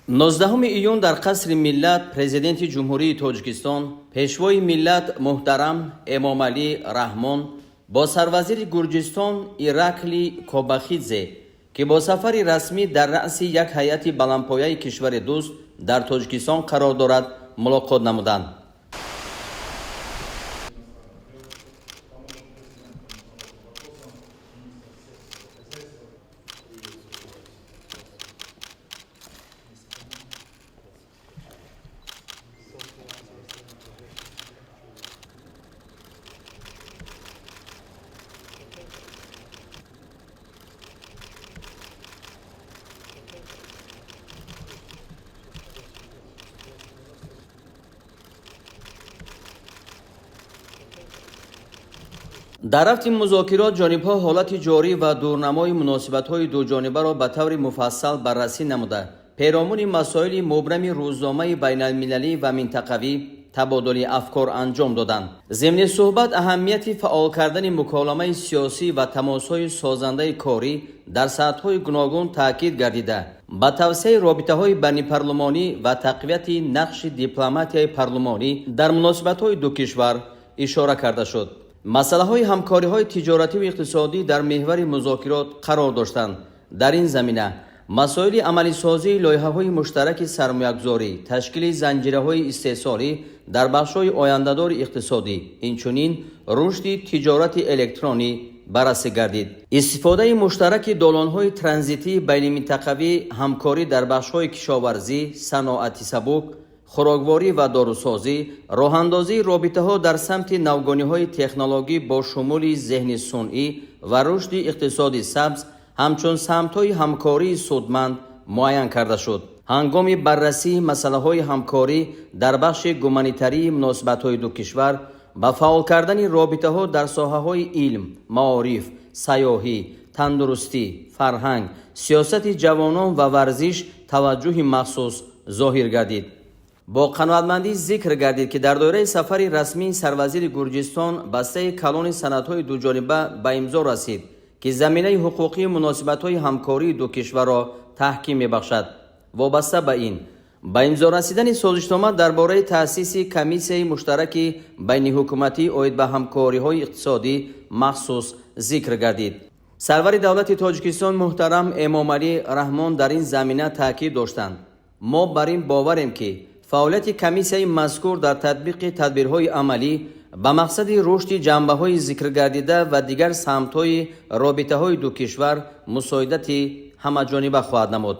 19 июн дар Қасри Миллат Президенти Ҷумҳурии Тоҷикистон, Пешвои миллат муҳтарам Эмомалӣ Раҳмон бо сарвазири Гурҷистон Ираклий Кобахидзе, ки бо сафари расмӣ дар раъси як ҳайати баландпояи кишвари дӯст дар Тоҷикистон қарор дорад, мулоқот намуданд. Дар рафти музокирот ҷонибҳо ҳолати ҷорӣ ва дурнамои муносибатҳои дуҷонибаро ба таври муфассал баррасӣ намуда, перомуни масоили мубрами рӯзномаи байналмилалӣ ва минтақавӣ табодули афкор анҷом доданд. Зимни суҳбат аҳамияти фаъол кардани муколамаи сиёсӣ ва тамосҳои созандаи корӣ дар сатҳҳои гуногун таъкид гардида, ба тавсеаи робитаҳои байнипарлумонӣ ва тақвияти нақши дипломатияи парлумонӣ дар муносибатҳои ду кишвар ишора карда шуд. Масъалаҳои ҳамкориҳои тиҷоративу иқтисодӣ дар меҳвари музокирот қарор доштанд. Дар ин замина масоили амалисозии лоиҳаҳои муштараки сармоягузорӣ, ташкили занҷираҳои истеҳсолӣ дар бахшҳои ояндадори иқтисодӣ, инчунин рушди тиҷорати электронӣ баррасӣ гардид. Истифодаи муштараки долонҳои транзитии байниминтақавӣ, ҳамкорӣ дар бахшҳои кишоварзӣ, саноати сабук, хӯрокворӣ ва дорусозӣ, роҳандозии робитаҳо дар самти навгониҳои технологӣ бо шумули зеҳни сунъӣ ва рушди иқтисоди сабз ҳамчун самтҳои ҳамкории судманд муайян карда шуд. Ҳангоми баррасии масъалаҳои ҳамкорӣ дар бахши гуманитарии муносибатҳои ду кишвар ба фаъол кардани робитаҳо дар соҳаҳои илм, маориф, сайёҳӣ, тандурустӣ, фарҳанг, сиёсати ҷавонон ва варзиш таваҷҷӯҳи махсус зоҳир гардид. Бо қаноатмандӣ зикр гардид, ки дар доираи сафари расмии сарвазири Гурҷистон бастаи калони санадҳои дуҷониба ба имзо расид, ки заминаи ҳуқуқии муносибатҳои ҳамкории ду кишварро таҳким мебахшад. Вобаста ба ин, ба имзо расидани созишнома дар бораи таъсиси комиссияи муштараки байниҳукуматӣ оид ба ҳамкориҳои иқтисодӣ махсус зикр гардид. Сарвари давлати Тоҷикистон муҳтарам Эмомалӣ Раҳмон дар ин замина таъкид доштанд: мо бар ин боварем, ки фаъолияти комиссияи мазкур дар татбиқи тадбирҳои амалӣ ба мақсади рушди ҷанбаҳои зикргардида ва дигар самтҳои робитаҳои ду кишвар мусоидати ҳамаҷониба хоҳад намуд.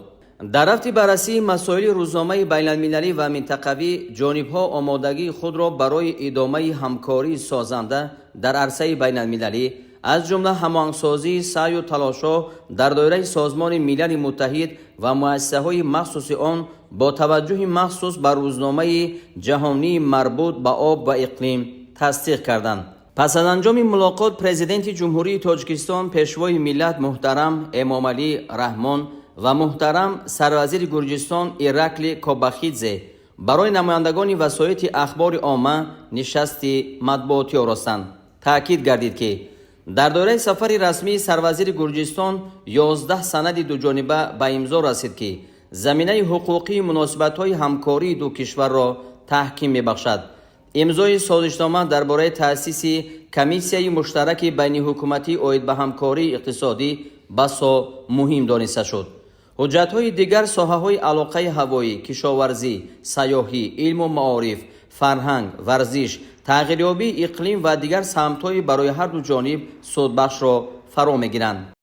Дар рафти баррасии масоили рӯзномаи байналмилалӣ ва минтақавӣ ҷонибҳо омодагии худро барои идомаи ҳамкории созанда дар арсаи байналмилалӣ, аз ҷумла ҳамоҳангсозии саъю талошҳо дар доираи Созмони Милали Муттаҳид ва муассисаҳои махсуси он бо таваҷҷӯҳи махсус ба рӯзномаи ҷаҳонии марбут ба об ва иқлим тасдиқ карданд. Пас аз анҷоми мулоқот Президенти Ҷумҳурии Тоҷикистон, Пешвои миллат муҳтарам Эмомалӣ Раҳмон ва муҳтарам сарвазири Гурҷистон Ираклий Кобахидзе барои намояндагони васоити ахбори омма нишасти матбуотӣ оростанд. Таъкид гардид, ки дар доираи сафари расмии сарвазири Гурҷистон 11 санади дуҷониба ба имзо расид, ки заминаи ҳуқуқии муносибатҳои ҳамкории ду кишварро таҳким мебахшад. Имзои созишнома дар бораи таъсиси комиссияи муштараки байниҳукуматӣ оид ба ҳамкории иқтисодӣ басо муҳим дониста шуд. Ҳуҷҷатҳои дигар соҳаҳои алоқаи ҳавоӣ, кишоварзӣ, сайёҳӣ, илму маориф, фарҳанг, варзиш, тағйирёбии иқлим ва дигар самтҳои барои ҳарду ҷониб судбахшро фаро мегиранд.